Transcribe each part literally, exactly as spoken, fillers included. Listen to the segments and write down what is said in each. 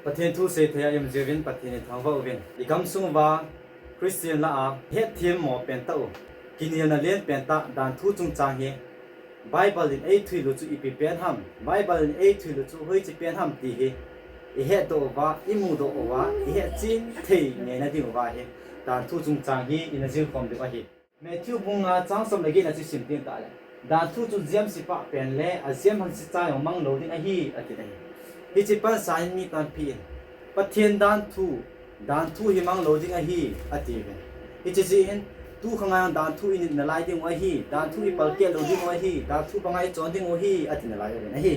Pathen thu seithei a i um jiuvin Pathen in thangvah uvin. I gamsung uva Christian lah a hetthem mo pentah u, kinelna len pentah danthu chungchang hi Bible in eithul'u chu ipi pen ham, Bible in eithul'u chu hoiche pen ham ti hi i hetdoh uva, i mudoh uva, i hetchen thei ngeina ding uva hi danthu chungchang hi ina jilkhom diu ahi. Matthew bung nga chang som le get na chu isim ding tah le, danthu chu jemse pah pen le ajemse cha jong mang lou ding ahi, ati ahi. Hiche pansa hin mi tampi in Pathen danthu, danthu hi mang lou ding ahi, ati uve. Hiche jeh hin tu khang a danthu i nit nalai ding u ahi, danthu i palkeh lou ding u ahi, danthu banga i chon ding u ahi, ati nalai uvin ahi.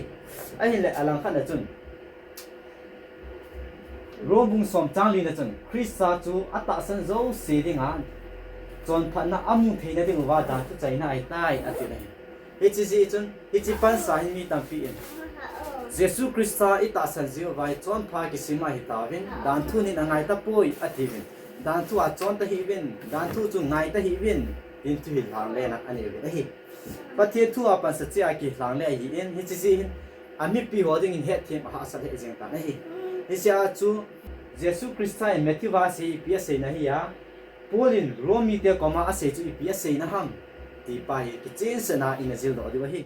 Ahinle alangkhat na chun Rome bung som chang li na chun Christa chu atahsan jouse dinga chonphatna amu theina ding uva danthu chaina ahitai, ati ahi. Hiche jeh chun hiche pansa hin mi tampi in Jesu Christa i tahsan jeh uva hi chonpha kisim ahi tauvin, danthu nit angai tapoi, ati uvin. Danthu a chon tahih uvin, danthu chu ngai tahih uvin, tin thuhil lhang lena anei uvin ahi. Pathen thu a pansa cheh a kilhang le ahi in, hiche jeh hin amipi ho dingin hetthem ahahsa lheh jeng tan ahi. Hiche a chu Jesu Christa in Matthew a asei ipi asei na hi a, Paul in Rome mite koma asei chu ipi asei na ham, ti pa hi kichensah na ina jildoh diu ahi.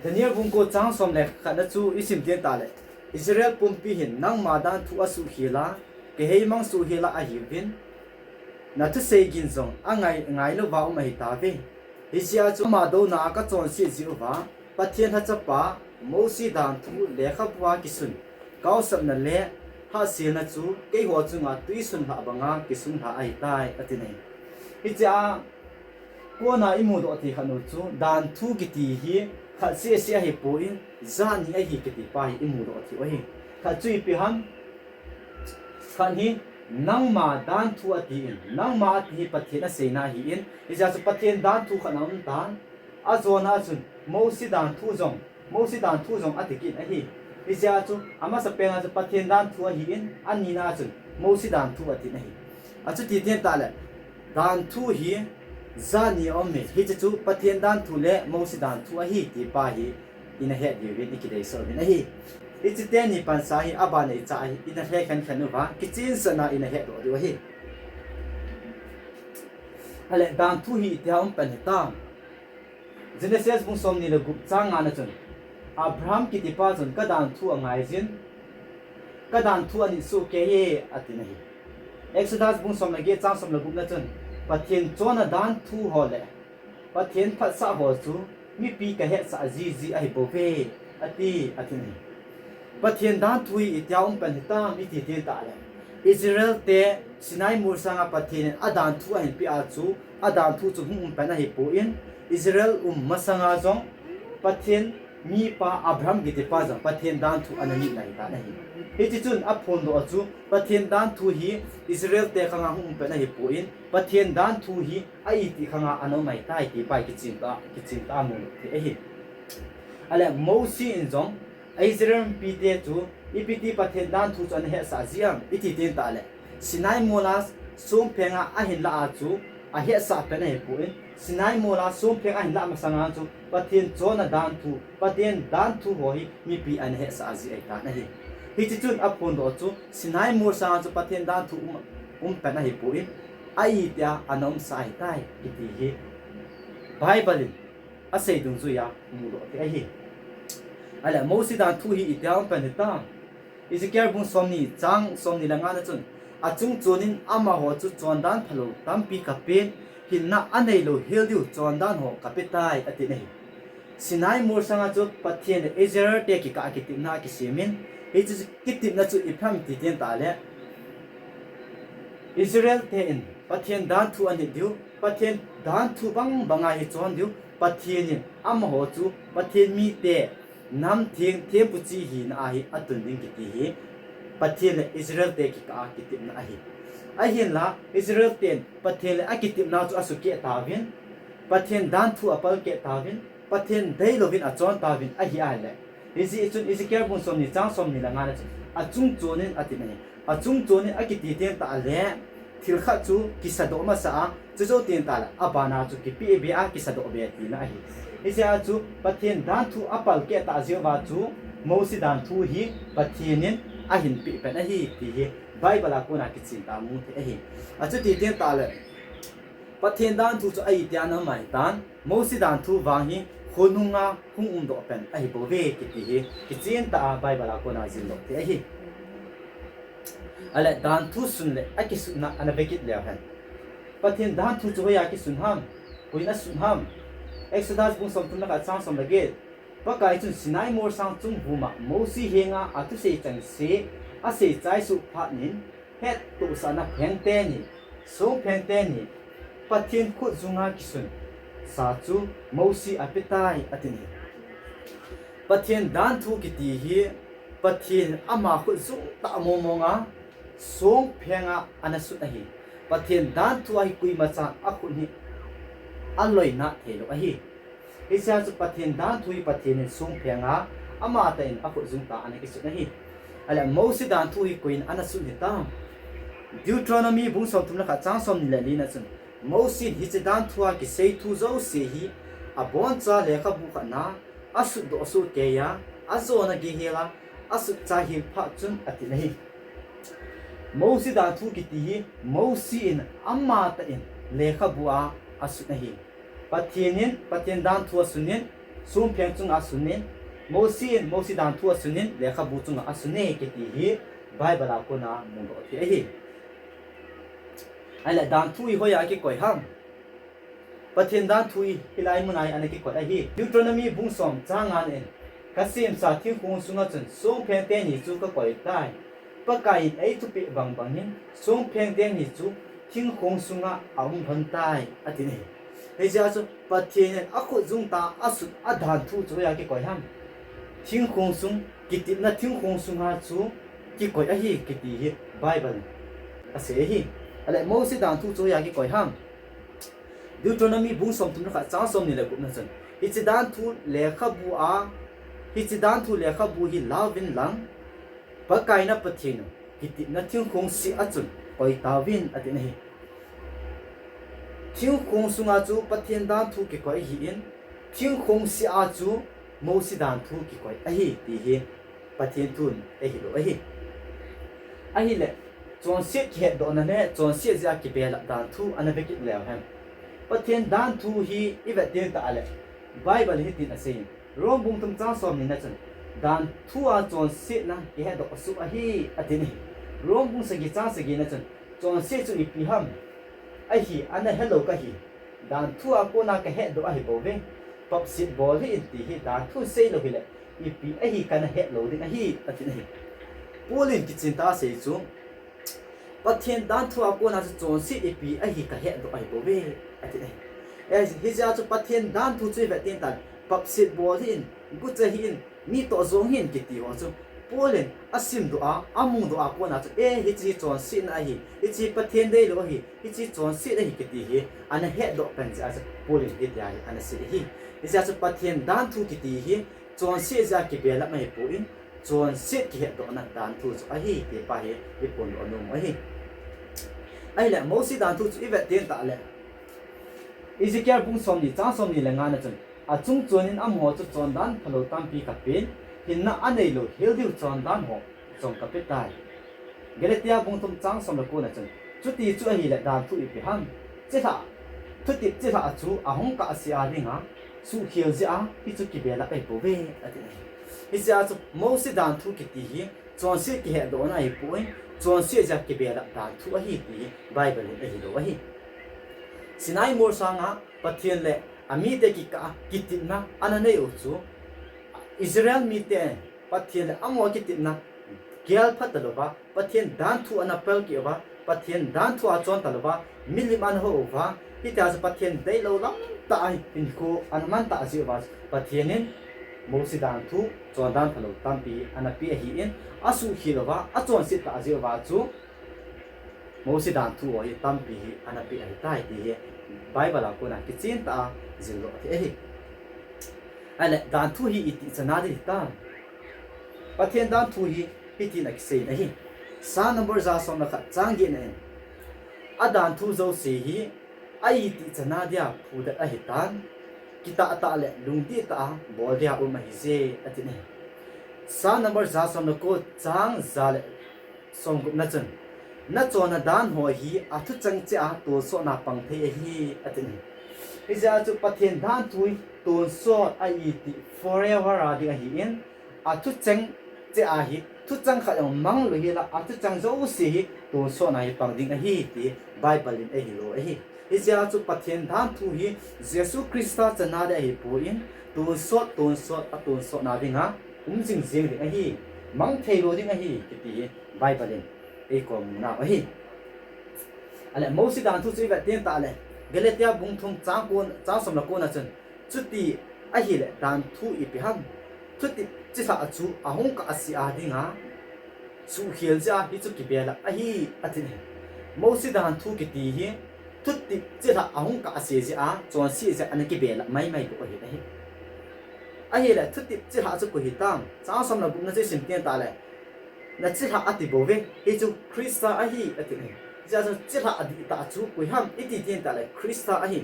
Daniel bung ko chang som le khat na chu isim ding tah le, Israel pumpi hin nangma danthu asuhkhel a, kihei mang suhkhel a ahiuvin, na thusei gin jong angai, ngailouva um ahi tauve. Hiche a chu ama douna a kachonset jeh uva, Pathen lhachapa Mosi danthu lekhabu a kisun kaosapna le hahselna chu keiho chunga tui sun lhah banga kisun lhah ahitai, ati ahi. Hiche a kona i mudoh thei khat u chu, danthu kiti hi khat seh seh ahipoi, jat ni ahi kiti pa hi i mudoh thei u ahi. Khat chu ipi ham, khat hi nangma danthu ati in, nangma ati hi Pathen aseina ahi in, hiche a chu Pathen danthu khat na um tan, ajona chun Mosi danthu jong, Mosi danthu jong ati kit in ahi. Hiche a chu amasapen a chu Pathen danthu ahi in, anina a chun Mosi danthu ati in ahi. Achuti teng tah le, danthu hi jat ni aum e, hiche chu Pathen danthu le Mosi danthu ahi ti pa hi ina het diuvin i kideisah uvin ahi. Hiche teni pansa hi aban a i cha hi ina he khen khen uva, kichensah na ina hetdoh diu ahi. Ale, danthu hi itia um pen hitam. Genesis bung som ni le gup chang nga na chun, Abraham kiti pa chun ka danthu angai jin, ka danthu anit soh kei e, ati in ahi. Exodus bung som le get chang som le gup na chun, Pathen chonna danthu ho le Pathen phatsah ho chu mipi kahetsah jiji ahi bouve, ati, ati in ahi. Pathen danthu hi itia um pen hitam iti teng tah le, Israel te Sinai molsang a Pathen in adanthu ahin peh a chu, adanthu chu hung um pen ahipoi, Israel um masang a jong Pathen mipa Abraham kiti pa jong Pathen danthu ana nit ahitan ahi. Hiti chun aphondoh a chu Pathen danthu hi Israel te khang a hung um pen ahipoi, Pathen danthu hi a itih khang a ana um ahitai ti pa hi kichen tah, kichen tah a mu thei ahi. Ale Mosi in jong Israel mipite chu ipiti Pathen danthu chu ana hetsah ji ham iti teng tah le, Sinai mol a songpheng a ahin lah a chu ahetsah pen ahipoi, Sinai mol a songpheng ahin lah masang a chu Pathen chonna danthu, Pathen danthu ho hi mipi ana hetsah ji ahitan ahi. Hiti chun aphondoh chu Sinai molsang a chu Pathen danthu um, um pen ahipoi, a itih a ana umsa ahitai kiti hi Bible in asei dungjuia mudoh thei ahi. Ale Mosi danthu hi itia um pen hitam. Ezekiel bung som ni chang som ni le nga na chun, achungchon in amaho chu chondan phalou tampi kapen, hinna aneilou hel diu chondan ho kapetai, ati in ahi. Sinai molsang a chu Pathen le Israel te kikah a kitepna akisem in, hiche kitepna chu ipi ham iti teng tah le, Israel te in Pathen danthu anit diu, Pathen danthu bang banga hi chon diu, Pathen in amaho chu Pathen mite, nam theng thempu chi hina a hi atun ding kiti hi Pathen le Israel te kikah a kitepna ahi. Ahinla Israel ten Pathen le akitepna chu asukeh tauvin, Pathen danthu apalkeh tauvin, Pathen deilouvin achon tauvin ahi ahile, hijeh chun Ezekiel bung som ni chang som ni le nga na chun achungchon in ati in ahi. Achungchon in akiti teng tah le, thil khat chu kisadoh masa a, chujou teng tah le abana chu kipeh be a kisadoh be tina ahi. Hijeh a chu Pathen danthu apalkeh tah jeh uva chu Mosi danthu hi Pathen in ahin peh pen ahi ti hi Bible a kona kichen tah a mu thei ahi. Achuti teng tahle Pathen danthu chu a itian a mai tan, Mosi danthu vang hi khonunga hung umdoh pen ahi bouve kiti hi kichen tah a Bible a kona jildoh thei ahi. Ahile danthu sun le akisutna ana vekit leu hen. Pathen danthu chu hoiya kisun ham, koiyin asun ham? Exodus bung somthum le khat chang som le get. Pakai chun Sinai molsang chung vuma Mosi henga athusei chengse asei chai suh phat in, hettohsahna pheng teni, songpheng teni, Pathen khutjunga kisun sa chu Mosi apetai, atin ahi. Pathen danthu kiti hi Pathen ama khutjung tah mongmonga songphenga ana sun ahi. Pathen danthu a hi koimachan akhut hi aloina theilou ahi. Hichea chu Pathen danthu hi Pathen in songphenga amatah in akhutjung tah a ana kisun ahi. Ahile Mosi danthu hi koiyin ana sun hitam? Deuteronomy bung somthum le khat chang somni le li na chun, Mosi in hiche danthu a kisei thu jouse hi aboncha lekhabu khat na asutdoh sohkeiya, ajona gei hela asut chai hel phat chun, atin ahi. Mosi danthu kiti hi Mosi in amatah in lekhabu a asun ahi. Pathen in Pathen danthu asun in, songpheng chunga asun in, Mosi in Mosi danthu asun in lekhabu chunga asun e kiti hi Bible a kona mudoh thei ahi. Ahile danthu hi hoiya kikoi ham? Pathen danthu hi hilai muna hi ana kikoi ahi. Deuteronomy bung som chang nga na in, kasemsa thingkhong sunga chun songpheng teni chu kakoi tai. Pakai in eithupeh bangbang in songpheng teni chu thingkhong sunga aum lhon tai, atin ahi. Hichea chu Pathen in akhutjung tah a asut a danthu chu hoiya kikoi ham? Thingkhong sung, kitepna thingkhong sunga chu kikoi ahi kiti hi Bible in asei ahi. Ahile Mosi danthu chu hoiya kikoi ham? Deuteronomy bung somthum le khat chang somni le gup na chun, hiche danthu lekhabu a, hiche danthu lekhabu hi lauvin lang, Pakai na Pathen u kitepna thingkhong seh a chun koi tauvin, atin ahi. Thingkhong sunga chu Pathen danthu kikoi ahin, thingkhong seh a chu Mosi danthu kikoi ahi ti hi Pathen thun eihil u ahi. Ahile, chonset kihetdohna le chonset jeh a kibelap danthu ana vekit leu hen. Pathen danthu hi ivet teng tahle, Bible in hitin asei in, Rome bung thum chang somni na chun, danthu a chonsetna kihetdoh soh ahi, atin ahi. Rome bung sagi chang sagi na chun, chonset chu ipi ham? Ahi, ana helou kahi. Danthu a kona kahetdoh ahibouve. Papset bol hih in ti hi danthu seilou hile, ipi ahi kana hetlou ding ahi, atin ahi. Paul in kichen tah a asei chu, Pathen danthu a kona chu chonset ipi ahi kahetdoh ahibouve, atin ahi. Eh, hijeh a chu Pathen danthu chu ivet teng tahle, papset bol hih in, gucha hih in, mi toh jong hih in kiti ho chu Paul in asimdoh a, amudoh a kona chu, eh, hiche hi chonsetna ahi, hiche hi Pathen deilou ahi, hiche hi chonset ahi kiti hi ana hetdoh pen jeh a chu Paul in hitia hi ana sei ahi. Hijeh a chu Pathen danthu kiti hi chonset jeh a kibelap ahipoi, chonset kihetdohna danthu chu ahi ti pa hi iphondoh nom u ahi. Ahile Mosi danthu chu ivet teng tahle, Ezekiel bung somni chang somni le nga na chun, achung chon in amaho chu chondan phalou tampi kapen, hinna aneilou hel diu chondan ho jong kapetai. Galatia bung thum chang som le ko na chun, chuti chu ahile danthu ipi ham? Chilhah, thutep chilhah chu ahung kahse a dinga suhkhel jeh a hichu kibelap ahibouve, atin ahi. Hijeh a chu Mosi danthu kiti hi chonset kihetdohna ahipoi, chonset jeh a kibelap danthu ahi ti hi Bible in eihil u ahi. Sinai molsang a Pathen le amite kikah a kitepna ana nei u chu, Israel mite Pathen le amaho kitepna gel phatalouva, Pathen danthu ana palkeh uva, Pathen danthu a chon talouva, milim ana hou uva, hitia chu Pathen deilou lamtah a hinkho ana man tah jeh uva, Pathen in Mosi danthu, chondan phalou tampi ana pe ahin, asuhkhel uva, achonset tah jeh uva chu Mosi danthu ho hi tampi hi ana pe ahitai ti hi Bible a kona kichen tah a jildoh thei ahi. Ahile danthu hi itih chana ding hitam? Pathen danthu hi hitin akisei in ahi. Psalm number ja som le khat chang get na in, adanthu jouse hi a itih chana dia phudet ahitan, kitah tah le lungdih tah a bol dia um ahije, atin ahi. Psalm number ja som le ko chang ja le som gup na chun, nachonna dan ho hi athucheng cheh a tonsot na pang thei ahi, ati. Hijeh a chu Pathen dan thu hi tonsot ahi ti forever a ding ahin, athucheng cheh a hi, thucheng khat jong mang lou hi la, athucheng jouse hi tonsot na hi pang ding ahi ti Bible in eihil u ahi. Hijeh a chu Pathen dan thu hi Jesu Christa chana ding ahipon, tonsot, tonsot, atonsot na dinga um jing jing ding ahi, mang thei lou ding ahi, kiti hi Bible in eikou mu nau ahi. Ale, Mosi dan thu chu i vet teng tah le, Galatia bung thum chang ko, chang som le ko na chun, chuti ahile dan thu ipi ham? Thutep chilhah chu ahung kahse a dinga suhkhel jeh a hichu kibelap ahi, ati. Mosi dan thu kiti hi thutep chilhah ahung kahse jeh a, chonset jeh a ana kibelap maimai bou ahi, ahi. Ahile thutep chilhah chu koi hitam? Chang som le gup na chu i sim teng tah le, nachilhah ati bou ve, hichu Christa ahi, ati. Hijeh a chu chilhah adih tah chu koi ham iti teng tah le Christa ahi.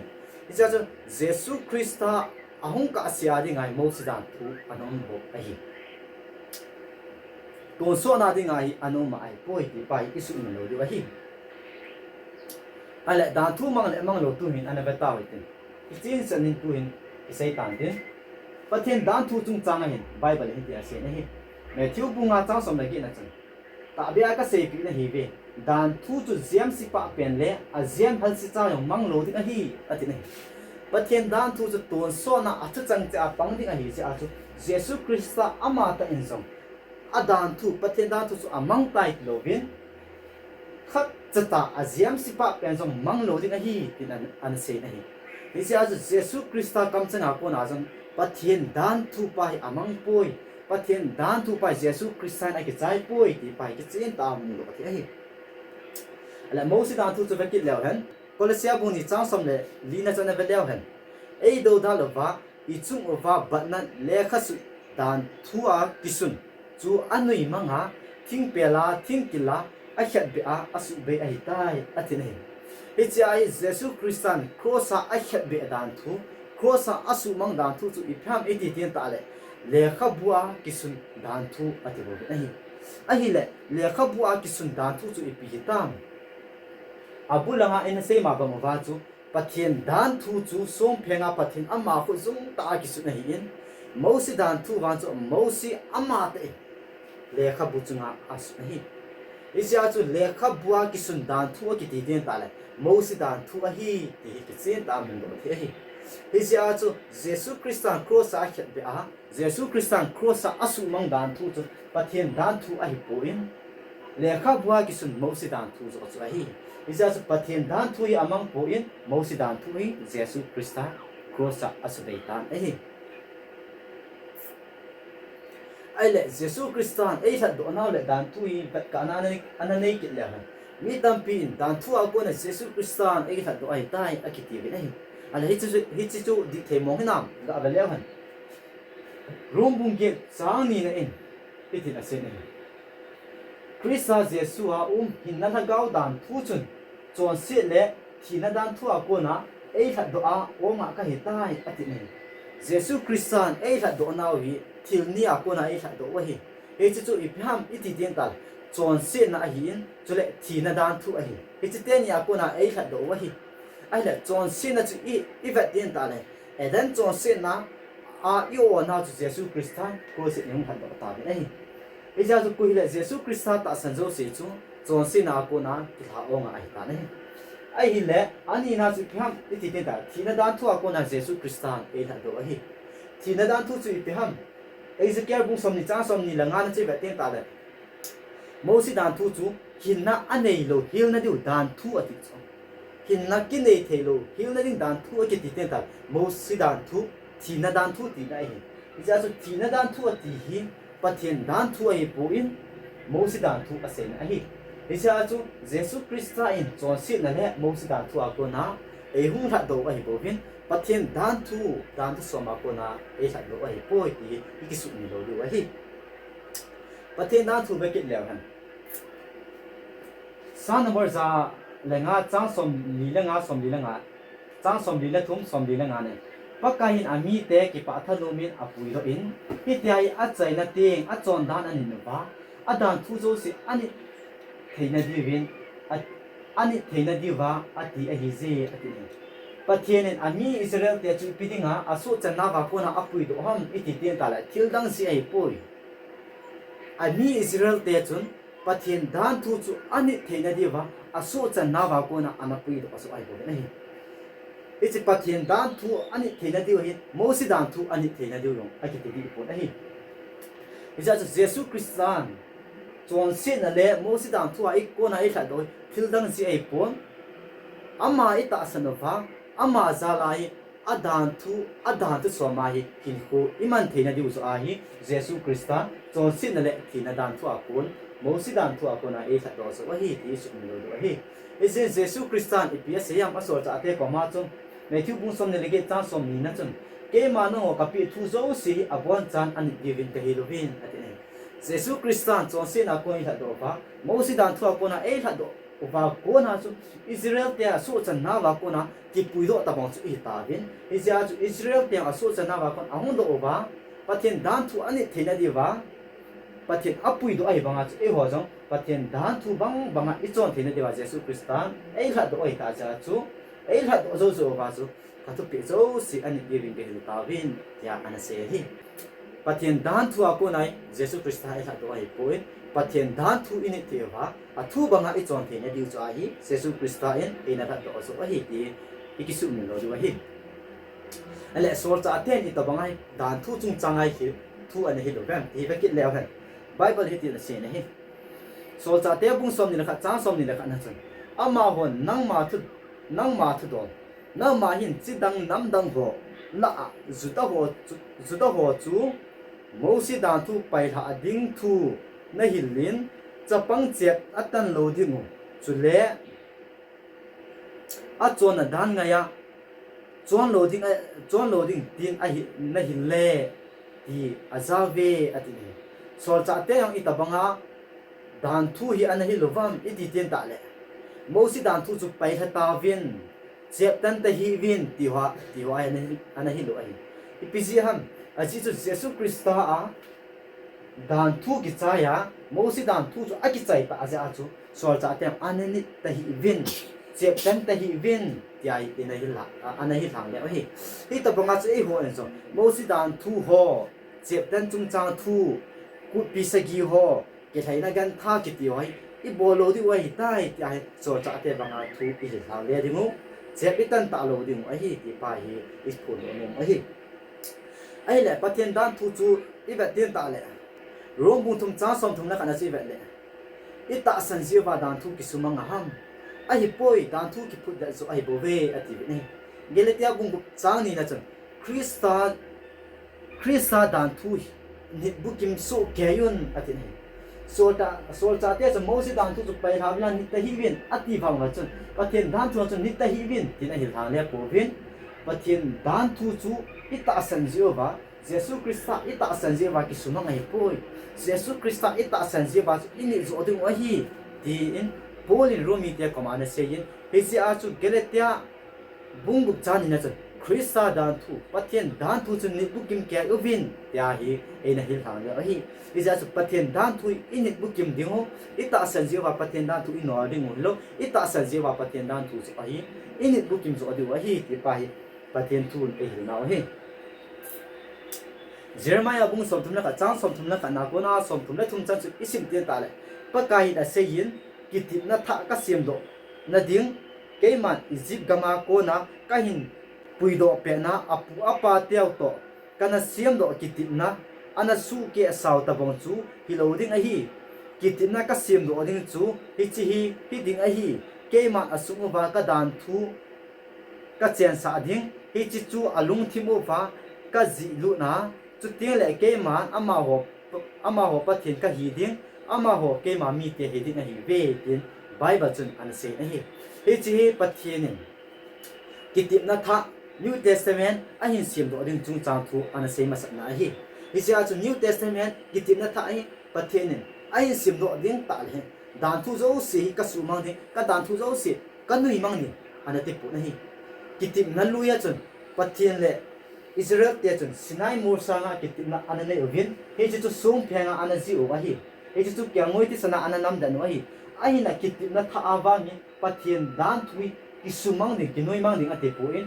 Hijeh a chu Jesu Christa ahung kahse a dinga hi Mosi dan thu ana um bou ahi. Tonsot na dinga hi ana um ahipoi ti pa hi i sumil lou diu ahi. Ale, dan thu mang le mang lou tuhin ana ve tau hitin. I chin chan in tuhin i sei tan tin. Pathen dan thu chungchang a hin Bible in hitia asei in ahi. Matthew bung nga chang som le get na chun, tahbeh a kaseipeh nahi uve, dan thu chu jemse pah pen le ajemhalse cha jong mang lou ding ahi, ati in ahi. Pathen dan thu chu tonsot na athucheng cheh a pang ding ahi jeh a chu Jesu Christa amatah in jong adan thu, Pathen dan thu chu amang tai ti louvin, khatcha tah a jemse pah pen jong mang lou ding ahi, tin ana, ana sei in ahi. Hijeh a chu Jesu Christa kamcheng a kona jong Pathen dan thu pa hi amang poi, Pathen dan thu pa hi Jesu Christa in akichai poi ti pa hi kichen tah a mu lou thei ahi. Ale, Mosi dan thu chu ve kit leu hen, Kolose bung ni chang som le li na chu ana ve leu hen, eidoudal uva, ichung uva batna lekha sut dan thu a kisun chu anoimang a, thingpel a, thingkil a, akhetbeh a, asuhbei ahitai, ati in ahi. Hiche a hi Jesu Christan cross a akhetbeh dan thu, cross a asuhmang dan thu chu ipi ham iti teng tah le, lekhabu a kisun dan thu ati bou ahi. Ahile, lekhabu a kisun dan thu chu ipi hitam? Abul langa ina sei ma bang uva chu, Pathen dan thu chu songpheng a Pathen ama khut jung tah a kisun ahin, Mosi dan thu vang chu Mosi amatah in lekhabu chunga asun ahi. Hijeh a chu lekhabu a kisun dan thu akiti teng tah le, Mosi dan thu ahi ti hi kichen tah a mu lou thei ahi. Hijeh a chu Jesu Christan cross a akhetbeh a, Jesu Christan cross a asuhmang dan thu chu Pathen dan thu ahipon, lekhabu a kisun Mosi dan thu joh chu ahi. Hijeh a chu Pathen dan thu hi amang pon, Mosi dan thu hi Jesu Christa cross a asubei tan ahi. Ahile, Jesu Christan eilhatdoh nau le dan thu hi vetkahna ana nei, ana nei kit leu hen, mi tampin dan thu a kona Jesu Christan eilhatdoh ahitai akiti uvin ahi. Ale, hiche chu, hiche chu dih thei mong hinam, gah ve leu hen. Rom bung get chang ni na in, hitin asei in ahi. Christa Jesu a um hinna lhagao dan thu chun, chonset le thina dan thu a kona eilhatdoh a ongah kahitai, ati in ahi. Jesu Christan eilhatdoh nau hi thil ni a kona eilhatdoh u ahi. Hiche chu ipi ham iti teng tah le, chonsetna ahin, chule thina dan thu ahi. Hiche teni a kona eilhatdoh u ahi. Ahile, chonsetna chu i, i vet teng tah le, Eden chonsetna a i-o nau chu Jesu Christan cross a eihung lhatdoh tauvin ahi. Hijeh a chu koi hile Jesu Christa tahsan jouse chu chonsetna a kona kilha ongah ahitan ahi. Ahile, ani na chu ipi ham iti teng tah le, thina dan thu a kona Jesu Christan eilhatdoh ahi. Thina dan thu chu ipi ham? Ezekiel bung somni chang somni le nga na chu i vet teng tah le, Mosi dan thu chu hinna aneilou hilna diu dan thu ati chu. Hinna kinei theilou hilna ding dan thu akiti teng tah le, Mosi dan thu, thina dan thu tina ahi. Hijeh a chu thina dan thu ati hi Pathen dan thu ahipon, Mosi dan thu aseina ahi. Hijeh a chu Jesu Christa in chonsetna le Mosi dan thu a kona eihung lhatdoh u ahibouvin, Pathen dan thu, dan thu som a kona eilhatdoh u ahipoi ti hi i kisumil lou diu ahi. Pathen dan thu ve kit leu hen, Psalm number ja le nga chang somli le nga, somli le nga, chang somli le thum, somli le nga ne. Pakai in amite kipah thanom in apuidoh in, hitia hi achaina teng achondan anin uva, adanthu jouse anit theina diuvin, a, anit theina diuva ati ahije, ati. Pathen in ami Israel te chu ipi dinga asohchan nauva kona apuidoh ham iti teng tale thil dang jeh ahipoi. Ami Israel te chun Pathen danthu chu anit theina diuva asohchan nauva kona ana puidoh joh ahibouve. Hiche Pathen danthu anit theina diu hi Mosi danthu anit theina diu jong akiti deh pon ahi. Hijeh chun Jesu Christan chonsetna le Mosi danthu a ikona eilhatdoh hi thil dang jeh ahipon. Ama itahsan uva, ama jal a hi adanthu, adanthu soma hi hinkho iman theina diu joh ahi, Jesu Christa chonsetna le thina danthu a kon, Mosi danthu a kona eilhatdoh joh ahi ti isuhmil lou diu ahi. Hijeh in Jesu Christan ipi asei ham asolchahte koma chun, Matthew bung somni le get chang somni na chun, keima nangho kapeh thu jouse hi abonchan anit diuvin kahiuvin, ati ahi. Jesu Christan chonsetna a kon eilhatdoh uva, Mosi danthu a kona eilhatdoh uva kona chu Israel te asohchan nauva kona kipuidoh tabang chu ihitauvin. Hijeh a chu Israel te asohchan nauva kon ahungdoh uva, Pathen danthu anit theina diuva Pathen apuidoh ahi banga chu eiho jong Pathen danthu bang banga ichon theina diuva Jesu Christan eilhatdoh ahitah jeh a chu, eilhatdoh jou jou uva chu kathupeh jouse anit diuvin kahil tauvin, tia ana sei ahi. Pathen danthu a kona hi Jesu Christa eilhatdoh ahipoi, Pathen danthu init thei uva, athu banga ichon theina diu chu ahi, Jesu Christa in eina lhatdoh joh ahi ti ikisuhmil lou diu ahi. Ahile solchahten itobanga hi danthu chungchanga hi thu ana hilou vem ti vekit leu hen. Bible hitin asei ahi. Solchahte bung somni le khat chang somni le khat na chun, amahon nangma thu, nangma thudol, nangma hin chidang namdang ho lah a Juda ho chu, Juda ho chu Mosi danthu pailhah ding thu nahil in, chapang chep atan lou dingu, chule achonna dan ngaiya chon lou ding, chon lou ding tin ahi, nahil le ti ajauve, ati ahi. Solchahte jong itobanga danthu hi ana hil uvam iti teng tale, Mosi danthu chu pailha tauvin, chep tan tahih uvin, tiho, tiho ana hil, ana hil u ahi. Ipi jeh ham, ajeh chu Jesu Christa a danthu kichaiya, Mosi danthu chu akichai tah jeh a chu, solchahten ana nit tahih uvin, chep tan tahih uvin, tia hi ana hil, ana hil lhang leu ahi. Hitobanga chu eihon jong Mosi danthu ho, chep tan chungchang thu, kutpi sagi ho, kilhaina gantha kiti ho hi ibol lou diu ahitai, tia hi solchahte banga thu ihil lhang le dingu, chep itan talou dingu ahi ti pa hi iphondoh nom u ahi. Ahile Pathen danthu chu ivet teng tale, Rom bung thum chang somthum le khat na chu ivet le, itahsan jeh uva danthu kisumang aham? Ahipoi, danthu kiphutdet joh ahibouve, ati uvin ahi. Galatia bung gup chang ni na chun, Christa, Christa danthu hi nit bukim soh kei un, ati ahi. Solchah, solchahte chun Mosi danthu chu pailha uvin lang nit tahih uvin ati vang uva chun, Pathen danthu chun nit tahih uvin tin ahil lhang le pouvin. Pathen danthu chu itahsan jeh uva, Jesu Christa itahsan jeh uva kisumang ahipoi. Jesu Christa itahsan jeh uva chu init joh dingu ahi, tin Paul in Rom mite koma ana seiyin, hijeh a chu Galatia bung gup chang ni na chun, Christa danthu, Pathen danthu chun nit bukim kei uvin, tia hi eina hil lhang leu ahi. Hijeh a chu Pathen danthu hi init bukim dingu, itahsan jeh uva Pathen danthu inol dingu hilou, itahsan jeh uva Pathen danthu chu ahi, init bukim joh diu ahi, ti pa hi Pathen thun eihil nau ahi. Jeremiah bung somthum le khat chang somthum le khat na kona somthum le thum chan chu isim teng tale, Pakai in aseiyin, kitepna thah kasemdoh nading, keiman Egypt gama kona kahin puidoh petna apu apa teu toh kana semdoh kitepna, ana suhkeh sao tabang chu hilou ding ahi. Kitepna kasemdoh ding chu hiche hi hiding ahi, keiman asung uva kadanthu kachensah ding, hiche chu alungthim uva kajihlutna, chuteng le keiman amaho, amaho Pathen kahi ding, amaho keima mite hiding ahiuve, tin Bible chun ana sei ahi. Hiche hi Pathen in kitepna thah New Testament ahin semdoh ding chungchang thu ana sei masatna ahi. Hijeh a chu New Testament kitepna thah hi Pathen in ahin semdoh ding tah le hin, danthu jouse hi kasumang ding, kadanthu jouse kanuimang ding, ana tipon ahi. Kitepna lui a chun Pathen le Israel te chun Sinai mol sanga kitepna ana nei uvin, hiche chu songphenga ana jih u ahi. Hiche chu kelngoi thisan a ana namdet u ahi. Ahinla kitepna thah a vangin Pathen danthu hi kisumang ding, kinoimang ding atipoi.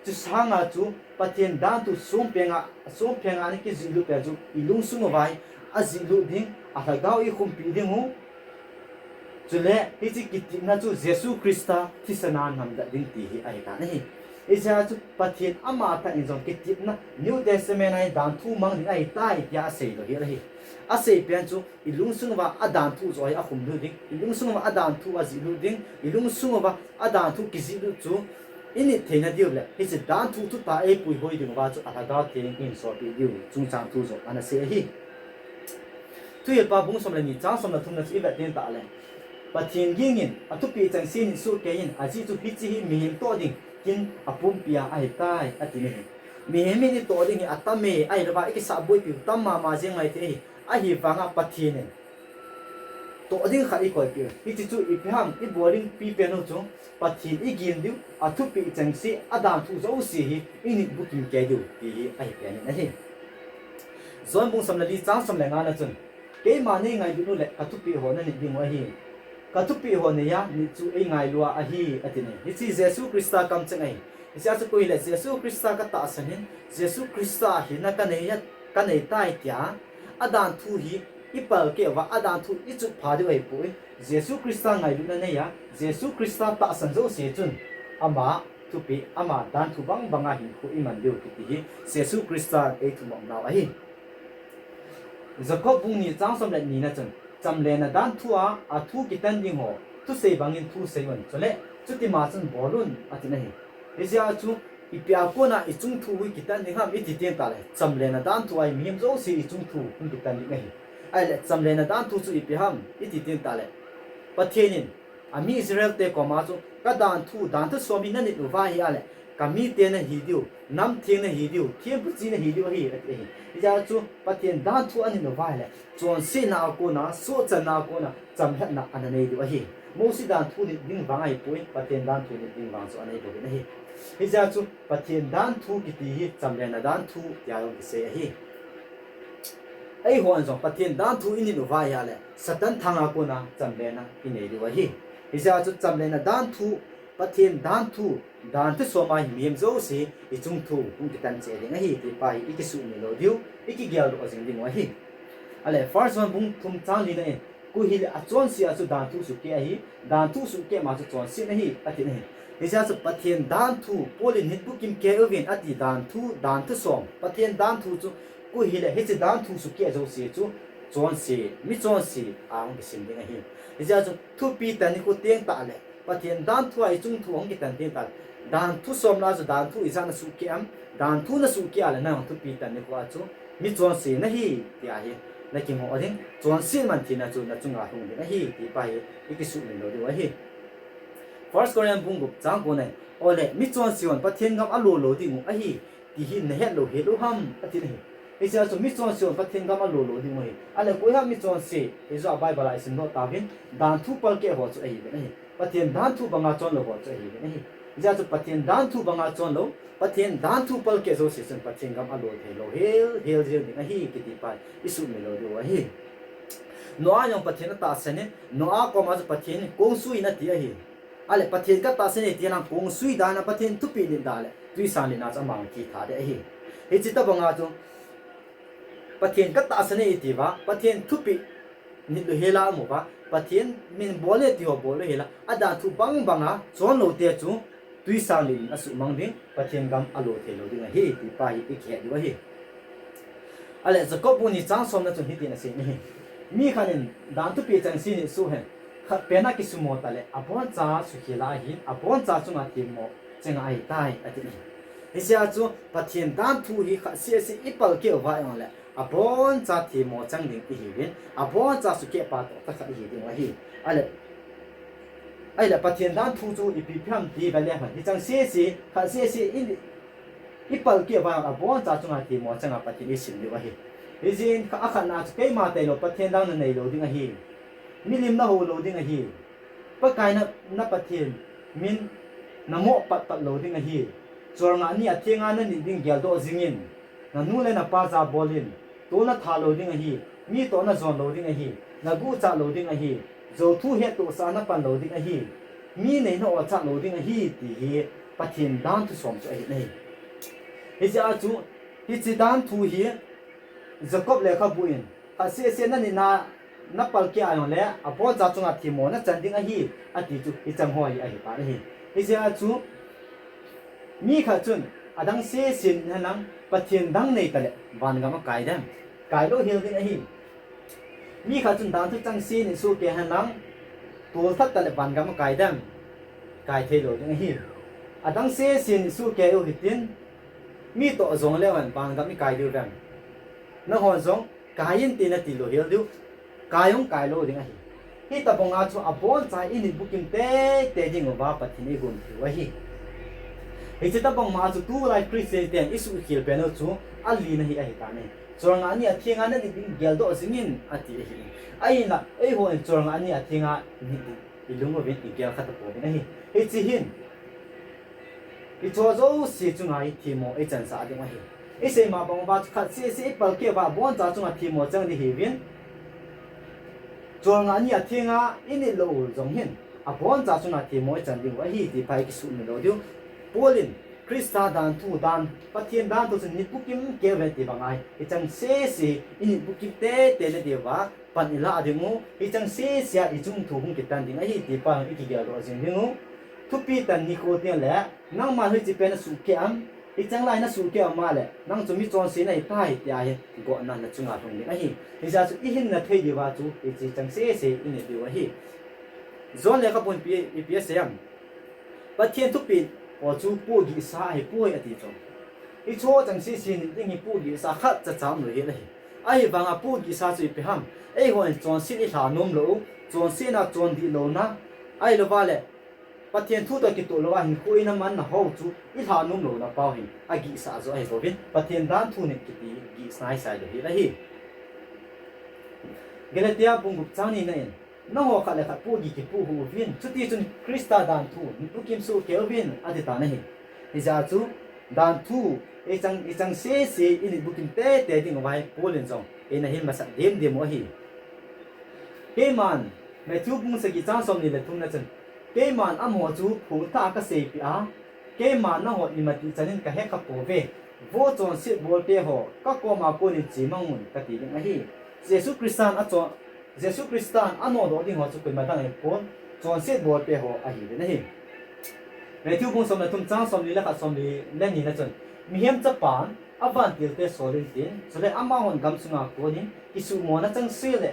Chusanga chu Pathen danthu songphenga, songphenga ana kijihlut pen chu ilungsung uva hi ajihlut ding, alhagao ikhumpi ding u. Chule hiche kitepna chu Jesu Christa thisan a namdet ding ti hi ahitan ahi. Hijeh a chu Pathen amatah in jong kitepna New Testament a hi danthu mang ding ahitai tia asei lou hel ahi. Asei pen chu ilungsung uva adanthu joh hi akhumlut ding, ilungsung uva adanthu ajihlut ding, ilungsung uva adanthu kijihlut chu init theina diu le hiche danthu thutah a eipuihoi ding uva chu alhagao theng in solpeh diu chungchang thu joh ana sei ahi. Thuhilpa bung som le ni chang som le thumna chu ivet teng tahle, Pathen gingin athupeh chengse nit sohkei in, ajeh chu hiche hi mihem toh ding kin apumpia ahitai, ati ahi. Mihem in itoh ding hi atame, ahilouva ikisah boipiu tam mama jeng maithei ahi. Ahivanga Pathen in toh ding khat ikoipeh u. Hiche chu ipi ham, ibol ding pipen u chu Pathen igin diu, athupeh chengse, adanthu jouse hi init bukim kei diu ti hi ahi pen in ahi. John bung som le li chang som le nga na chun, keima neingailut uleh kathupeh ho nanit dingu ahi. Kathupeh ho neiya nit chu eingailua ahi, ati ahi. Hiche Jesu Christa kamcheng ahi. Hijeh a chu koi hile Jesu Christa katahsan in, Jesu Christa hina kanei, kaneitai tia adanthu hi ipalkeh uva, adanthu ichutpha diu ahipoi. Jesu Christa ngailutna neiya, Jesu Christa tahsan jouse chun ama thupeh, ama danthu bangbanga hinkho iman diu kiti hi Jesu Christan eithumop nau ahi. Jacob bung ni chang som le ni na chun, chamlena danthu a athu kitan ding ho thusei bangin thu seiyun, chule chutima chun bolun, ati ahi. Hijeh a chu ipi a kona ichung thu hi kitan ding ham iti teng tahle, chamlena danthu a hi mihem jouse ichung thu hung kitan ding ahi. Ahile chamlena danthu chu ipi ham iti teng tahle, Pathen in ami Israel te koma chu kadanthu, danthu som hi nanit uva ahile, kamite nahi diu, namtheng nahi diu, thempuchi nahi diu ahi, ati ahi. Hijeh a chu Pathen danthu anit uva ahile, chonsetna a kona, sohchanna a kona, chamlhatna ana nei diu ahi. Mosi danthu nit ding vang ahipoi, Pathen danthu nit ding vang chu anei bouvin ahi. Hijeh a chu Pathen danthu kiti hi chamlena danthu tia jong kisei ahi. Eihon jong Pathen danthu init uva ahile, Satan thanga kona chamlena inei diu ahi. Hijeh a chu chamlena danthu, Pathen danthu, danthu som a hi mihem jouse ichung thu hung kitan cheh ding ahi ti pa hi ikisuhmil lou diu, ikigeldoh jing dingu ahi. Ahile First John bung thum chang li na in, koi hile achonse a chu danthu sukeh ahi, danthu sukeh ma chu chonset ahi, ati ahi. Hijeh a chu Pathen danthu, Paul in nit bukim kei uvin ati danthu, danthu som, Pathen danthu chu koi hile hiche danthu sukeh jouse chu chonse, michonse a hung kisim ding ahi. Hijeh a chu thupi tah nikho teng tahle, Pathen danthu a ichung thu hung kitan teng tahle, danthu som lah a chu danthu ijat nasuhkeh am, danthu nasuhkeh a le nang thupi tah nikho a chu michonse nahi tia hi nakingoh ding, chonset man thina chu nachunga lhung ding ahi ti pa hi ikisuhmil lou diu ahi. First Corinthians bung gup chang ko na in, ole michonse hon Pathen gam alo lou dingu ahi ti hi nahet lou hel u ham, ati ahi. Hijeh a chu michonse hon Pathen gam alo lou dingu ahi. Ahile koi ham michonse, hijoh a Bible a isimdoh tauvin, danthu palkeh ho chu ahiuvin ahi. Pathen danthu banga chon lou ho chu ahiuvin ahi. Hijeh a chu Pathen danthu banga chon lou, Pathen danthu palkeh jouse chun Pathen gam alo thei lou hel, hel jeng ding ahi kiti pa isuhmil lou diu ahi. Noah jong Pathen atahsan in, Noah koma chu Pathen in kongsui in ati ahi. Ahile Pathen katahsan e ti lang kongsui dan a Pathen thupeh nit dan le twisang litna chu amang thi tha ding ahi. Hiche tobanga chu Pathen katahsan e iti uva, Pathen thupeh nit lou hel a um uva, Pathen min bol e ti ho bol lou hel a, adanthu bangbanga chon lou te chu twisang lit in asuhmang ding, Pathen gam alo thei lou ding ahi ti pa hi ikihet diu ahi. Ahile Jacob bung ni chang som na chun hitin asei in ahi. Mi khat in danthu thupeh chengse nit soh hen, khat pen a kisumo tahle, aboncha sukhel a ahin, aboncha chunga themmo chenga ahitai, ati in ahi. Hijeh a chu Pathen danthu hi khat seh seh ipalkeh uva jongle, aboncha themmo chang ding ihiuvin, aboncha sukeh pa toh tah khat ihi ding ahi. Ahile, ahile Pathen danthu chu ipi ipi ham ti vele hen, hicheng seh seh, khat seh seh in ipalkeh uva aboncha chunga themmo changa Pathen isim diu ahi. Hijeh in kha, akhatna chu keima tailou Pathen dang nanei lou ding ahi. Milim nahou lou ding ahi. Pakai na, na Pathen min namoh patpat lou ding ahi. Cholngah ni a thenga nanit ding geldoh jingin, nanu le napa jabolin, tol natha lou ding ahi, mi toh najon lou ding ahi, naguhcha lou ding ahi, jouthu hettohsah napan lou ding ahi, mi nei na-ochah lou ding ahi, ti hi Pathen danthu som chu ahi nahi. Hijeh a chu, hiche danthu hi Jacob lekhabu in, khat sese nanit na, napalkeh a jongle, aboncha chunga themmo nachan ding ahi, ati chu hicheng ho hi ahitan ahi. Hijeh a chu, mi khat chun adang sese nit henlang, Pathen dang neitale vangam akai dem? Kailou hel ding ahi. Mi khat chun danthu chengse nit sohkei henlang, tolthat tale vangam akai dem? Kai theilou ding ahi. Adang sese nit sohkei u hitin, mi toh jongleu hen vangam ikai diu vem? Nanghon jong kai inte nati lou hel diu, kai jong kailou ding ahi. Hitobanga chu aboncha init bukim teitei dinguva Pathen in eigonpeh u ahi. Hiche tobang ma chu tulai Christian ten isuhkhel pen u chu alina hi ahitan ahi. Cholngah ni a thenga nanit ding geldoh jingin ati ahi. Ahinla, eihon cholngah ni a thenga nit ding ilung uvin igel khatapouvin ahi. Hiche hin, icho jouse chunga hi themmo eichansah ding ahi. Isei ma banguva chu khat sese ipalkeh uva aboncha chunga themmo chang ding ahiuvin, cholngah ni a thenga init lou u jong hin, aboncha chunga themmo ichan diu ahi ti pa hi kisuhmil lou diu. Paul in Christa danthu dan, Pathen danthu chu nit bukim keu hen ti banga hi, hicheng sese init bukim teitei na diuva pan ilah dingu, hicheng sese a ichung thu hung kitan ding ahi ti pa hi ikigeldoh jing dingu. Thupi tah nikho tengle, nangma hiche pen nasuhkeh am, hicheng lai nasuhkeh am ale, nang chu michonse nahitai tia hi gotna nachunga lhung ding ahi. Hijeh a chu ihinna thei diuva chu hiche cheng sese init diu ahi. John lekhabun ipi, ipi asei am? Pathen thupeh ho chu pohgihsa ahipoi ati chu. Hicheho cheng sese nit ding hi pohgihsa khatcha cha umlou hel ahi. Ahivanga pohgihsa chu ipi ham? Eihon chonset ilha nomlou u, chonsetna chondihlou na, ahilouva le Pathen thu toh kitoh louva hinkho ina manna ho chu ilha nomlou na pau hin agihsa joh ahibouvin, Pathen danthu nit kiti gihsna isai lou hel ahi. Galatia bung gup chang nina in, nangho khat le khat pohgih kipoh hih uvin, chutichun Christa danthu nit bukim sohkei uvin atitan ahi. Hijeh a chu danthu icheng, icheng sese init bukim teitei dinguva hi Paul in jong eina hin masat demdem u ahi. Keiman, Matthew bung sagi chang somni le thumna chun, keiman amaho chu phungthah a kaseipeh a, keiman nangho imatih chan in kahekha pouve, vo chonset bolte ho, kakoma konin chemangun kati ding ahi. Jesu Christan achon, Jesu Christan anodoh ding ho chu koima dang ahipon, chonset bolte ho ahiuvin ahi. Matthew bung som le thum chang somli le khat, somli le nina chun, Mihem Chapan avantilte sol intin, chule amahon gamsunga konin kisumona chengse le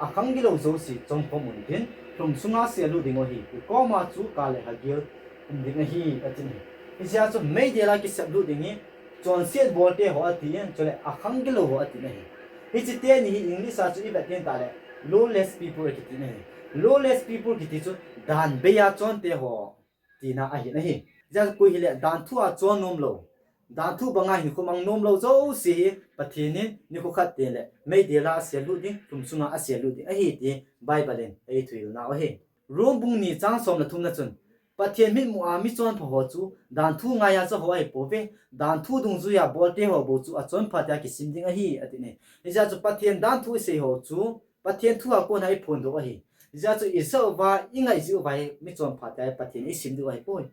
akhang gilou jouse chomkhom untin, lhum sunga asellut dingu ahi, ikoma chu kah le hagil um ding ahi, atin ahi. Hijeh a chu meidil a kisellut ding hi chonset bolte ho atin, chule akhang gilou ho atin ahi. Hiche teni hi English a chu ivet teng tahle lawless people akitin ahi. Lawless people kiti chu dan bei a chonte ho tina ahin ahi. Hijeh a chu koi hile danthu a chon nomlou, danthu banga hinkho mang nomlou jouse hi Pathen in nikho khat tengle meidil a asellut ding, lhum sunga asellut ding ahi ti Bible in eithuhilnau ahi. Rome bung ni chang som le thumna chun, Pathen mitmu a michonpha ho chu danthu ngaiya cha ho ahipouve, danthu dungjuiya bolte ho bou chu achonpha tia kisim ding ahi, atin ahi. Hijeh a chu Pathen danthu isei ho chu Pathen thu a kona iphondoh u ahi. Hijeh a chu ijah uva, ingaijih uva hi michonpha tia Pathen in isim diu ahipoi.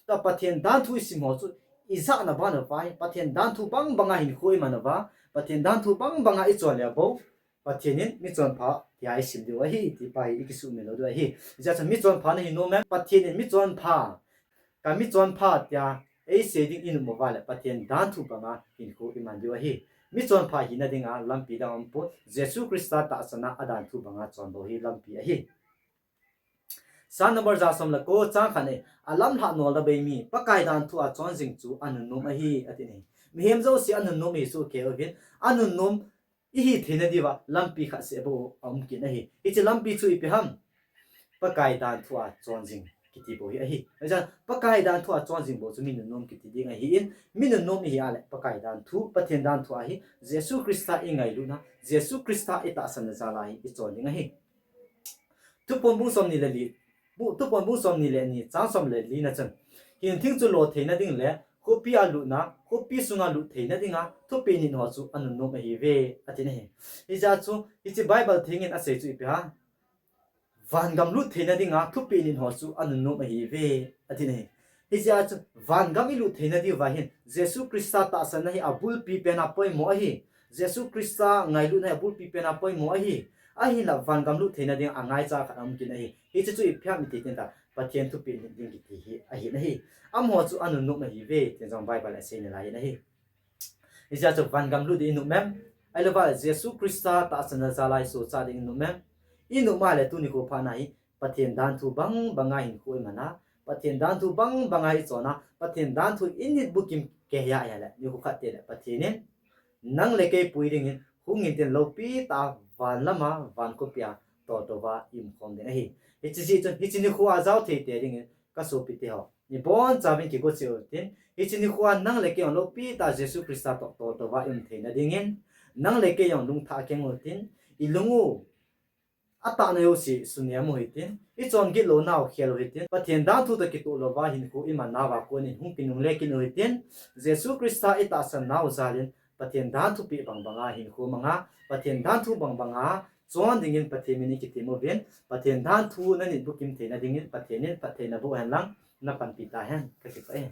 Tua Pathen danthu isim ho chu ijahna ban uva hi, Pathen danthu bangbanga hinkho iman uva, Pathen danthu bangbanga ichon le bou, Pathen in michonpha tia isim diu ahi, ti pa hi ikisuhmil lou diu ahi. Hijeh a chu michonpha nahi nom em? Pathen in michonpha, kamichonpha tia eisei ding inom uva le Pathen danthu banga hinkho iman diu ahi. Michonpha hina dinga lampi dang aumpon, Jesu Christa tahsan a adanthu banga chondoh hi lampi ahi. Psalm number ja som le ko chang khat in, alamlhah nolna bei mi, Pakai danthu a chon jing chu anunnom ahi, atin ahi. Mihem jouse anunnom ihi sohkei uvin, anunnom ihi theina diuva lampi khat seh bou aum kit ahi. Hiche lampi chu ipi ham? Pakai danthu a chon jing kiti bou hi ahi. Hijeh a Pakai danthu a chon jing bou chu mi nunnom kiti ding ahin, mi nunnom ihi a le Pakai danthu, Pathen danthu a hi Jesu Christa ingailutna, Jesu Christa itahsanna jal a hi ichon ding ahi. Thuphon bung somni le li, bu-, Thuphon bung somni le ni chang som le lina chun, hinthing chu lo theina ding le khopi a lutna, khopi sunga lut theina dinga thupeh nit ho chu anunnom ahiuve, atin ahi. Hijeh chun hiche Bible thengin asei chu ipi ham, vangam lut theina dinga thupeh nit ho chu anunnom ahiuve, atin ahi. Hijeh chun vangam ilut theina diuva hin Jesu Christa tahsanna hi abulpi pen a poimo ahi. Jesu Christa ngailutna hi abulpi pen a poimo ahi. Ahinla vangam lut theina dinga angaicha khat aum kit ahi. Hiche chu ipi ham iti teng tah, Pathen thupeh nit ding kiti hi ahi nahi. Amaho chu anunnom ahiuve, tin jong Bible asei nalai in ahi. Hijeh chun vangam lut ding inum em? Ahilouva Jesu Christa tahsanna jal a isohcha ding inum em? Inum a le tuni nikho phat na hi Pathen danthu bang banga hinkho iman a, Pathen danthu bang banga ichon a, Pathen danthu init bukim kei ahile, nikho khat teng le Pathen in nang le kei pui dingin, hung intin loupi tah a van lama, van khopi a toltouva i umkhom ding ahi. Hiche jeh chun hiche nikho a jao thei te dingin, kasopite ho, ibonchauvin kigo cheh utin, hiche nikho a nang le kei jong loupi tah a Jesu Christa toh toltouva i um theina dingin, nang le kei jong lungthah keng utin, ilung u atahna jouse sunem u hitin, ichon gitlounau khel u hitin, Pathen danthu toh kitoh louva hinkho iman nauva konin hung kinungle kit u hitin, Jesu Christa itahsan nau jal in Pathen danthu peh bang banga hinkho manga, Pathen danthu bang banga chon dingin Pathen min in kitem uvin, Pathen danthu nanit bukim theina dingin Pathen in phatthei naboh hen lang, napanpi tahen, kakipah e.